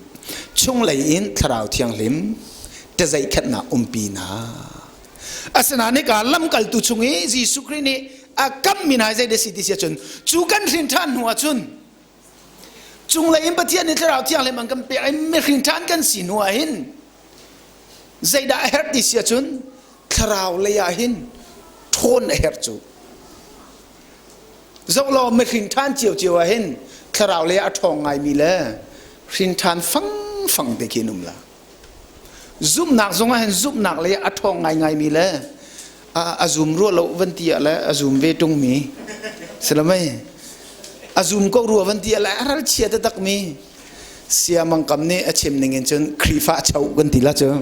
Chunglei in thlarau thianghlim ṭazeihkhatnak umpi na. Asinain hika lamkaltu chung i Jesuh Khrih nih a kammi hna zei dah si ti si ahcun cu kan hrin ṭhan hnu ahcun cunglei in Pathian nih thlarau thianghlim an kan pek i mihring ṭhan kan si hnu ah hin zeidah a herh ti si ahcun thlarau lei ah hin ṭhawn a herh cu. Zoh law mihring ṭhan ciocio ah hin thlarau lei ah a ṭhawng ngaimi le hrin ṭhan fangfang te khi an um la. Zumhnak zong ah hin zumhnak lei ah a ṭhawng ngaingaimi le a zum rua lo van ti ah le a zum ve ṭungmi silamei a zum ko rua van ti ah le a ral chia taktakmi siamang kam nih a chim ning in cun Khrihfa cho kan ti la cu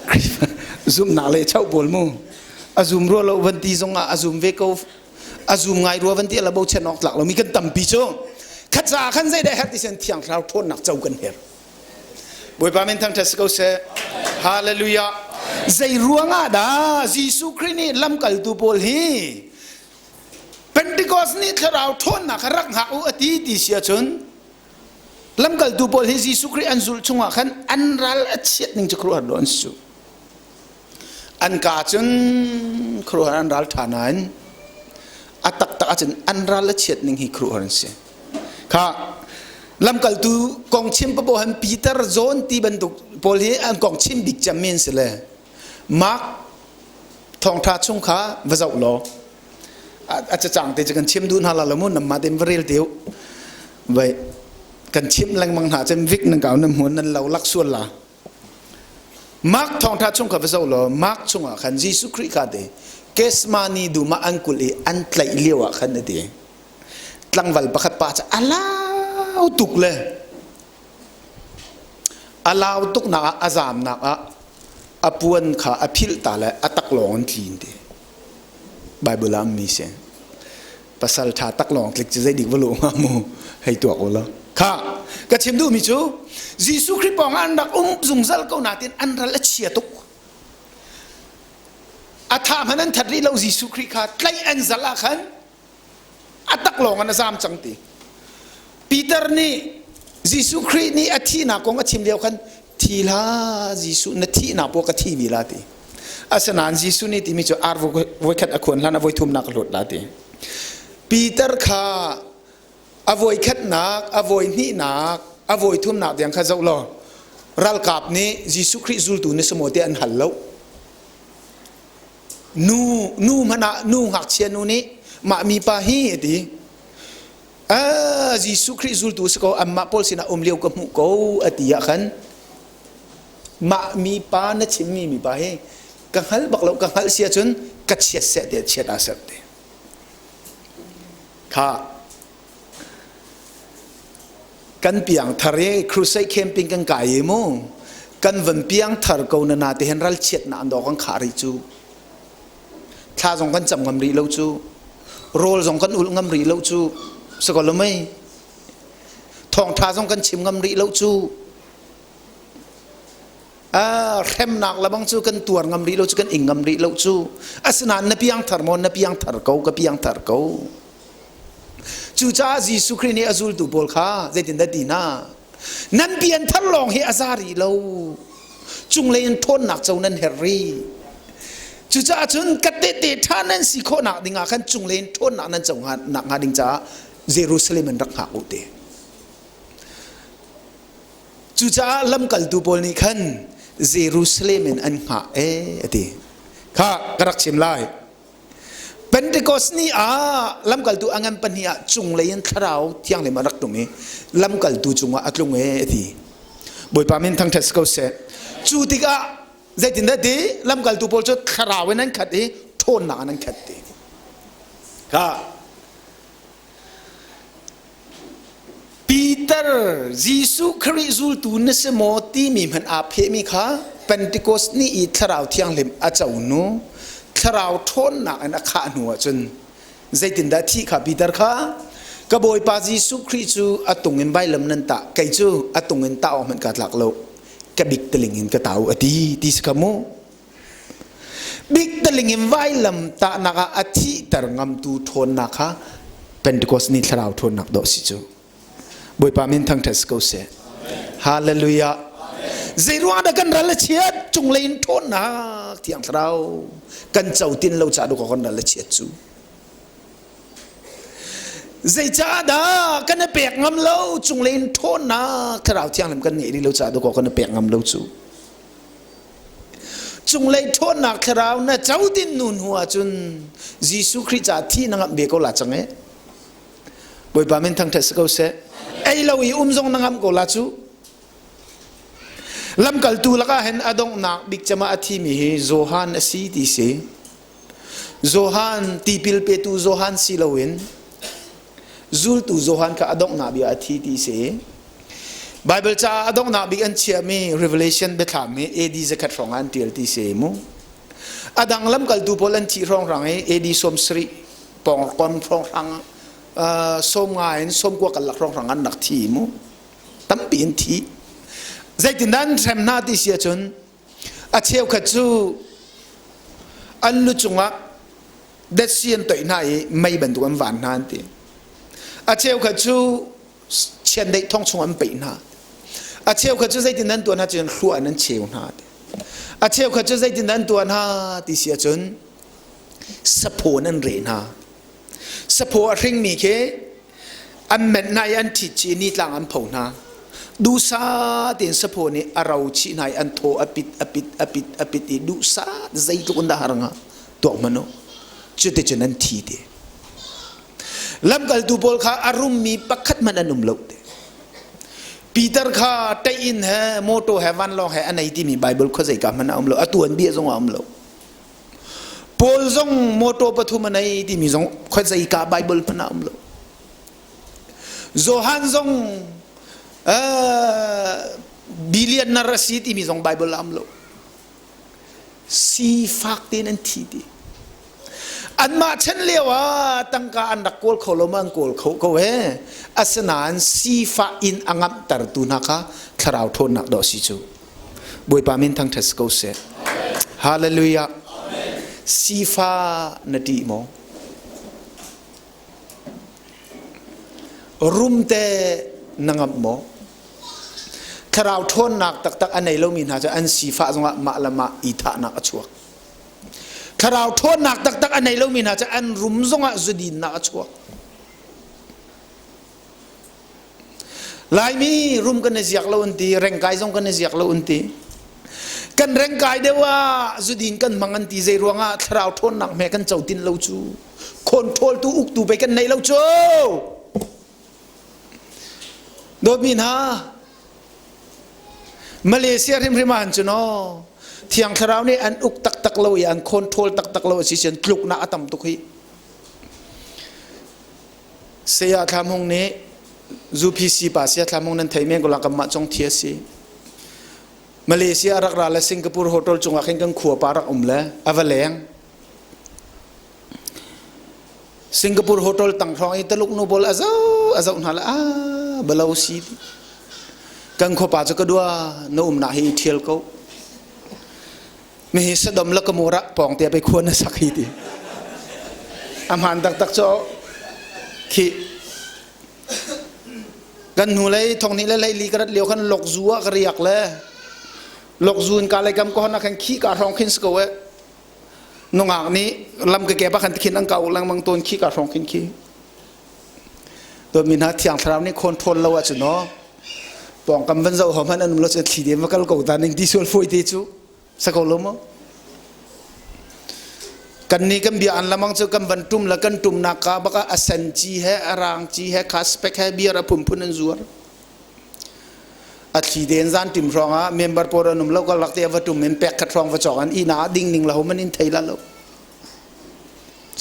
Khrihfa zumhnak lei cho pawl mu a zum rua lo van ti zong ah a zum ve ko a zum ngai rua van ti la bochan awk tlak lomi kan tampi cu khat ca khan zei dah herh ti sen thiang thlarau ṭhawnnak co kan herh Bawipa min thangṭhat si ko seh hallelujah zei ruang ah dah Jesuh Khrih nih lamkaltu pawl hi Pentecost nih thlarau ṭhawnnak kha rak hngak u a ti ti si ahcun lamkaltu pawl hi Jesuh Khrih an zulh chungah khan an ral a chiat ning cu khuaruahhar dawh an si cu An kaa cun khuaruahhar an ral ṭha nain a taktak ahcun an ral a chiat ning hi khuaruahhar an si. Kha lamkaltu kong chim papoh han Peter, John ti bantuk pawl hi an kong chim bik cemmi an si le Mark thawngṭha chung kha va zoh law a cacang te cu kan chim duh hna la lo mu namma te va rel te u vai kan chim lengmang hna cun vik nan kau nan hmun nan lo lak sual la Mark thawngṭha chung kha va zoh law Mark chungah khan Jesuh Khrih kha ti Gethsemane dum ah an kulh i an tlaih lio ah khan a ti. Tlangval pakhat pa cu a lau tuk le a lau tuknak ah a zamnak ah a puan kha a philh ta le a taklawng an tlin ti. Bible ah mi si. Pasal ṭha taklawng tlik cu zeidik va lawh hnga mu hei tuak u law. Kha ka chim duhmi cu Jesuh Khrih pawng ah an rak um zungzal ko nain an ral a chia tuk. A tha hmanh an that rih lo Jesuh Khrih kha tlaih an zal ah khan a taklawng in a zam cang ti. Peter nih Jesuh Khrih nih a thihnak kong a chim lio khan thi hlah Jesuh na thihnak paoh ka thi ve la ti. Asinain Jesuh nih timi cu ar voikhat a khuan hlan a voithumnak a hlawt la ti. Peter kha a voikhatnak, a voihnihnak, a voithumnak tiang kha zoh law ralkap nih Jesuh Khrih zultu na si maw ti an hal lo. Nu nu hmanh ah nu ngakchia nu nih mah mipa hi a ti. Ah, Jesuh Khrih zultu si ko anmah pawl sinah um lio ka hmuh ko a ti ah khan mah mipa na chimmi mipa hi ka hngal bak lo ka hngalh si ahcun ka chiat seh tiah chiat aa serh te kha kan piang thar i crusade camping kan kai i mu kan van piang thar ko na na te hen ral chiat na an do kan khah rih cu thla zong kan cam ngam rih lo cu rawl zong kan ulh ngam rih lo cu sako lo mei. Thawngṭha zong kan chim ngam rih lo cu. Hremnak lebang cu kan tuar ngam rih lo cu, kan ing ngam rih lo cu. Asinain na piangthar maw? Na piangthar ko, ka piangthar ko. Cucaah Jesuh Khrih nih a zultu pawl kha zeitindah ti hna? Nan pianthar lawng hi a za rih lo. Cunglei in ṭhawnnak co nan herh rih. Cucaah cun ka tehte ṭha nan si khawhnak dingah khan cunglei in ṭhawnnak nan co nak hnga ding caah Jerusalem in rak hngak u te. Cucaah lamkaltu pawl nih khan Jerusalem in an hngah ee a ti. Kha ka rak chim lai. Pentecost ni ah lamkaltu a ngan pahnih ah cunglei in thlarau thianghlim a rak tlung i lamkaltu cungah a tlung ee a ti. Bawipa min thangṭhat si ko seh. Cu tikah zeitindah ti lamkaltu pawl cu thlarau in an khat i ṭhawnnak in an khat ti. Kha Peter Jesuh Khrih zultu na si maw timi hmanh aa phehmi kha Pentecost ni i Thlarau Thianghlim a co hnu Thlarau ṭhawnnak in a khah hnu ahcun zeitindah thih kha Peter kha ka Bawipa Jesuh Khrih cu a tung in vailam nan tah kei cu a tung in tah awk hmanh kaa tlak lo ka bik taling in ka tau a ti ti si kha mu. Biktaling in vailam tahnak ah a thihter ngamtu ṭhawnnak kha Pentecost ni thlarau ṭhawnnak dawh si cu. Bawipa min thangṭhat si ko seh. Hallelujah. Zeiruang dah kan ral a chiat? Cunglei in ṭhawnnak thiang thlarau kan co tin lo caah duka kan ral a chiat cu. Zeicahdah kan i pek ngam lo? Cunglei in ṭhawnnak thlarau thianghlim kan ngeih rih lo caah duka kan i pek ngam lo cu. Cunglei ṭhawnnak thlarau na co din nu hnu ahcun Jesuh Khrih caah thi na ngamh ve ko la cang e. Bawipa min thangṭhat si ko seh. Ei lo i um zong na ngamh ko la cu. Lamkaltu lakah hin a donghnak bik cem ah a thimi hi Johan a si ti si. Johan tipil petu Johan si loin zultu Johan kha a donghnak bia a thi ti si. Bible caah a donghnak bik an chiahmi Revelation biathlam hi AD zakhat hrawng ah an tial ti si mu. A dang lamkaltu pawl an thih hrawnghrang hi AD 70 pawng kom hrawnghrang sawm nga in sawm kua kalak hrawnghrang an rak thi mu. Tampi in thi. Zeitindah an hrem hna ti si ahcun A cheukhat cu an lu cungah datsi an toih hna i mei bantuk an van hna an ti. A cheukhat cu chiandeih thong chung an peih hna. A cheukhat cu zeitin an tuah hna cun hlua in an cheu hna. A cheukhat cu zeitin an tuah hna ti si ahcun saphaw in an reh hna. Saphaw a hringmi khi an menh hna i an ṭhit chih i nitlang an pho hna. Duhsah tein saphaw nih a ro chih hna i an thaw a pit a pit a pit a pit i duhsah zeitluk in dah har hnga tuak hmanh u. Cuticun an thi te. Lamkaltu pawl kha a rummi pakhat hmanh an um lo te. Peter kha ṭeih-inn he motor he vanlawng he a nei timi Bible khuazeika hmanh a um lo. A tuanbia zong a um lo. Paul zong motor pathum a nei timi zong khuazeika Bible hmanh ah um lo. Johan zong billionaire a si timi zong Bible ah um lo. Sifak tein an thi ti. Anmah chan lio ah tangka an rak kawl kho lo ma an kawl kho ko he. Asinain sifah in a ngamhtertu hna kha thlarau ṭhawnnak dawh si cu. Bawipa min thangṭhat si ko seh. Hallelujah. Sifa na ṭih maw? Rum te na ngamh maw? Thlarau ṭhawnnak taktak a nei lomi hna cu an sifah zongah mah le mah i thahnak a chuak. Thlarau ṭhawnnak taktak a nei lomi hna cu an rum zongah zudinnak a chuak. Laimi rum kan i ziak lo an ti, rengkai zong kan i ziak lo an ti. Kan rengkai deuh ah zudin kan hmang an ti zei ruangah thlarau ṭhawnnak hme kan co tin lo cu. Khawnṭhawltu uktu pei kan nei lo cu. Dawtmi hna, Malaysia hrimhrim ah han cu no, Thiang Thlarau nih an uk taktak lo i an khawnṭhawl taktak lo a si cun tluknak a tam tuk hi. Saya Thlam Hung nih UPC pa Saya Thlam Hung nan thei men ko la kanmah cong thi a si. Malaysia rak ra le Singapore hotel cungah khin kan khua pa rak um le a va leng. Singapore hotel tang hrawng i Taluk nu pawl a zo a zoh hna le a Balo si ti. Kan khuapa cu ka dua na umnak hi i ṭhial ko. Mi hi Sodom le Gomorrah pawng te pei khua na sak hi ti. A hmaan taktak cu khi kan hnulei thonghnih le hleili ka rat lio khan lokzu ah ka riak le lokzu in ka lei kam ka hon ah khan khi ka hrawng khin si ko eh. Nungak nih lam ka ke pa khan khin an ka u lengmang tawn khi ka hrawng khin khi. Dawtmi hna Thiang Thlarau nih control lo ahcun aw pawngkam van zoh hom han an um lo cu thli te va kal ko ta ning ti sual fawi te cu sa ko lo maw? Kan nih kan bia an lamang cu kan van tum le kan tumnak ka bak ah a sen ci he a rang ci he kha spek he beer a phunphun an zuar. A thli den zan tim hrawng ah member pawl an um lo ka lak te va tum in pek khat hrawng va cawk an ina ding ning lo man in thei la lo.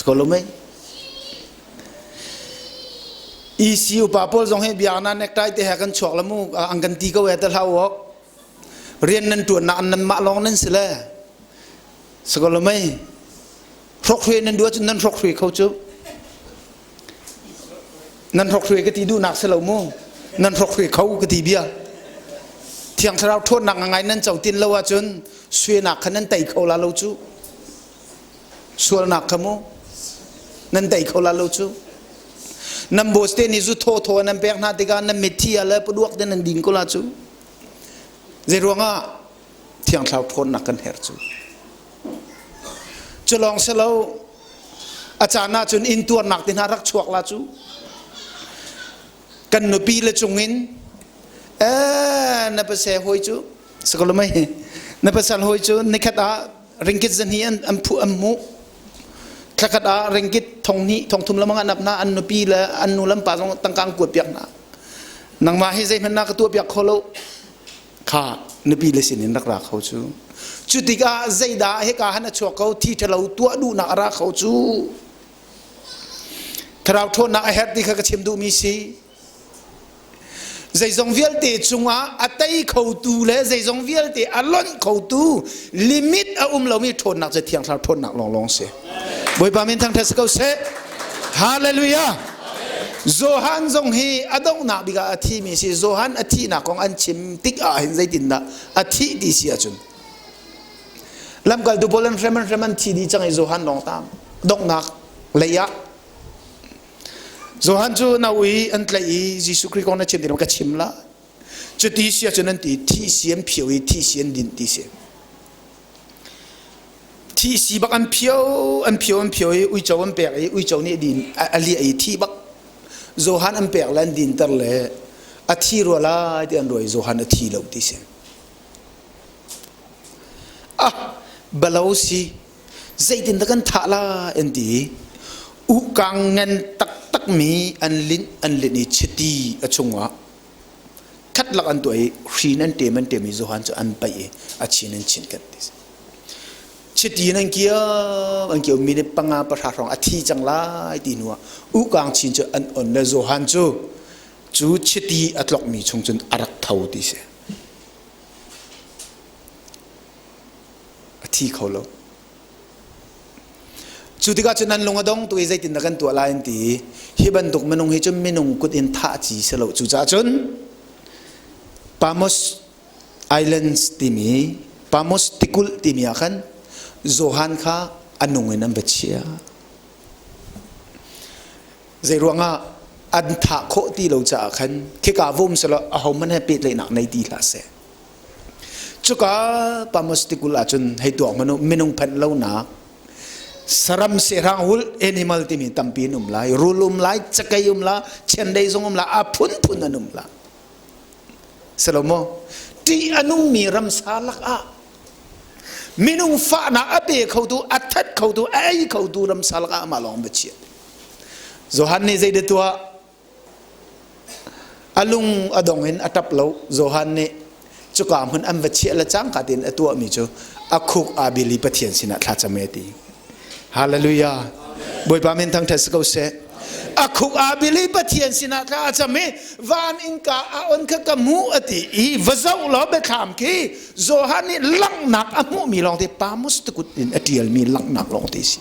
Ko lo mei. EC upa pawl zong hi biaknak necktie te he kan chuak la mu an kan ti ko e te hlau ok. Rian nan tuan nak nan mah lawng nan si le. Sako lo mei. Hrok hrui nan duah cun nan hrok hrui kho cu. Nan hrok hrui ka ti duhnak si lo mu. Nan hrok hrui kho ka ti bia. Thiang thlarau ṭhawnnak ngai nan co tin lo ahcun suenak kha nan tei kho la lo cu. Sualnak kha mu nan tei kho la lo cu. Nan boss te nih zu thaw thaw nan pek hna tikah nan mitthi ah le paduak te nan din ko la cu. Zei ruangah thiang thlarau ṭhawnnak kan herh cu. Cu lawng si lo a caan ah cun intuarnak te hna rak chuak la cu. Kan nupi le cungin eh na pasel hawi cu sakalumai na pasal hawi cu nikhat ah ringkit zahnih an an phu an hmuh thlakhat ah ringkit thong hnih thong thum lamang an ap hna an nupi le an nu lam pa zong tangka an kuat piak hna nangmah hi zeihmanh na ka tuah piak kho lo kha nupi le sin in rak ra kho cu cu tikah zeidah hika han a chuak ko thi ṭhalo tuah duhnak a ra kho cu thlarau ṭhawnnak a herh ti kha ka chim duhmi si Zeizong vialte cungah a tei khotu le zeizong vialte a lonh khotu limit a um lomi ṭhawnnak cu Thiang Thlarau ṭhawnnak lawnglawng si. Bawipa min thangṭhat si ko seh. Hallelujah. Johan zong hi a donghnak bik ah a thimi si. Johan a thihnak kong an chim tik ah hin zeitindah a thih ti si ahcun lamkaltu pawl an hrem an hrem an thi dih cang i Johan lawng tang donghnak lei ah Johan cu na ui an tlaih i Jesuh Khrih kong na chim ti ka chim la. Cuti si ahcun an ti thi si an phio i thi si an din ti si. Thi si bak an phio an phio an phio i uico an pek i uico nih din a liah i thi bak Johan an pek le an dinter le a thi rua lai ti an ruai Johan a thi lo ti si. Ah balo si zeitindah kan thah lai an ti i uhkang ngan taktakmi an linh an linh i chiti a chungah khat lak an tuah i hri nan ṭem an ṭem i Johan cu an paih i a chin an chin kan ti. Chiti nan kio an kio minute panga pahra hrawng a thi cang lai ti hnu ah uhkang chin cu an on le Johan cu cu chiti a tlokmi chung cun a rak tho ti si. A thi kho lo. Cu tikah cun nan lung a dong tuk i zeitindah kan tuah lai an ti i hi bantuk minung hi cu minung kut in thah ci si lo. Cucaah cun Pamos Islands timi Pamos tikulh timi ah khan Johan kha a nung in an va chia. Zei ruangah an thah khawh ti lo caah khan khika vum selaw ahohmanh he pehtlaihnak nei ti hlah seh. Cuka Pamos tikulh ahcun hei tuak hmanh u minung phanh lonak saram sehrang hul animal timi tampi an um lai rul um lai cakei um la chiandeih zong um la a phunphun an um la salomo ṭih a nungmi ramsa lak ah minung fahnak a pe khotu a that khotu a ei khotu ramsa lak ah amah lawng va chiah Johan nih zei dah tuah A lung a dong in a ṭap lo. Johan nih cuka hmun an va chiah le cangka tein a tuahmi cu a khuk aa bil i Pathian sinah thlacam e ti. Hallelujah. Bawipa min thangṭhat si ko seh. A khuk aa bil i Pathian sinah thla a cam i van innka a on kha ka hmuh a ti i va zoh law biathlam khi Johan nih langhnak a hmuhmi lawng te Pamus tukut in a ṭialmi langhnak lawng te si.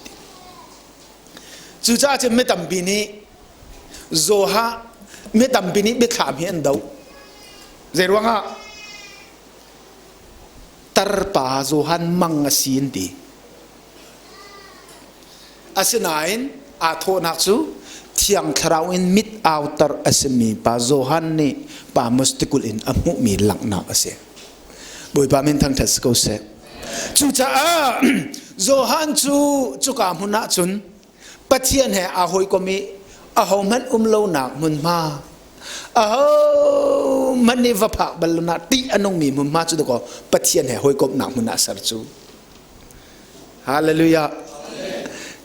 Cucaah cun mi tampi nih Zoha. Mi tampi nih biathlam hi an doh. Zei ruangah? Tarpa Johan mang a si an ti. Asinain aa thawhnak cu Thiang Thlarau in mit auter a simi pa Johan nih Patmos tikulh in a hmuhmi langhnak a si. Bawipa min thangṭhat si ko seh. Cucaah Johan cu cuka hmun ah cun Pathian he aa hawikom i ahohmanh um lonak hmunhma ahohmanh nih va phak bal lonak ṭih a nungmi hmunhma cu dakaw Pathian he hawikomhnak hmun ah ser cu. Hallelujah.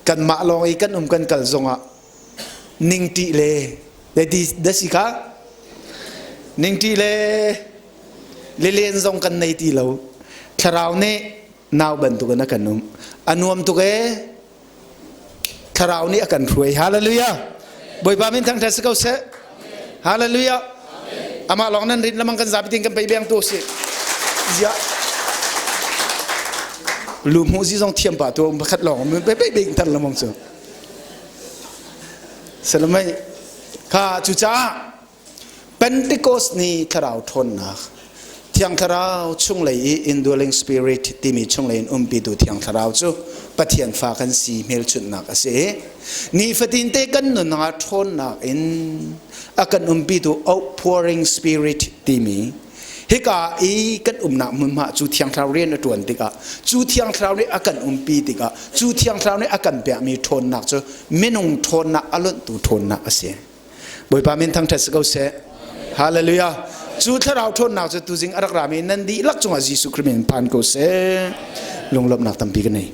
Kanmah lawng i kan um kan kal zongah ningṭih le dasi kha ningṭih le lilen zong kan nei ti lo. Thlarau nih nau bantukin a kan um. A nuam tuk ee. Thlarau nih a kan hruai. Hallelujah. Bawipa min thangṭhat si ko seh. Hallelujah. Amah lawng nan rin lamang kan zapi tin kan pei beng tu si. Zia. Lu hmu zi zong thiam pa tu pakhat lawng pe pe beng tar lamang cu. Salamai kha cu caah Pentecost ni thlarau ṭhawnnak Thiang Thlarau chunglei i indwelling spirit timi chunglei in umpitu Thiang Thlarau cu Pathian fa kan si hmelchunhnak a si. Nifatin te kan nunnak ah ṭhawnnak in a kan umpitu outpouring spirit timi hika i kan umnak hmunhma cu Thiang Thlarau rian a ṭuan tikah cu Thiang Thlarau nih a kan umpi tikah cu Thiang Thlarau nih a kan pekmi ṭhawnnak cu minung ṭhawnnak a lonhtu ṭhawnnak a si. Bawipa min thangṭhat si ko seh. Hallelujah. Cu thlarau ṭhawnnak cu tuzing a rak rami nan dihlak cungah Jesuh Khrih min phan ko seh. Lunglawmhnak tampi ka nei.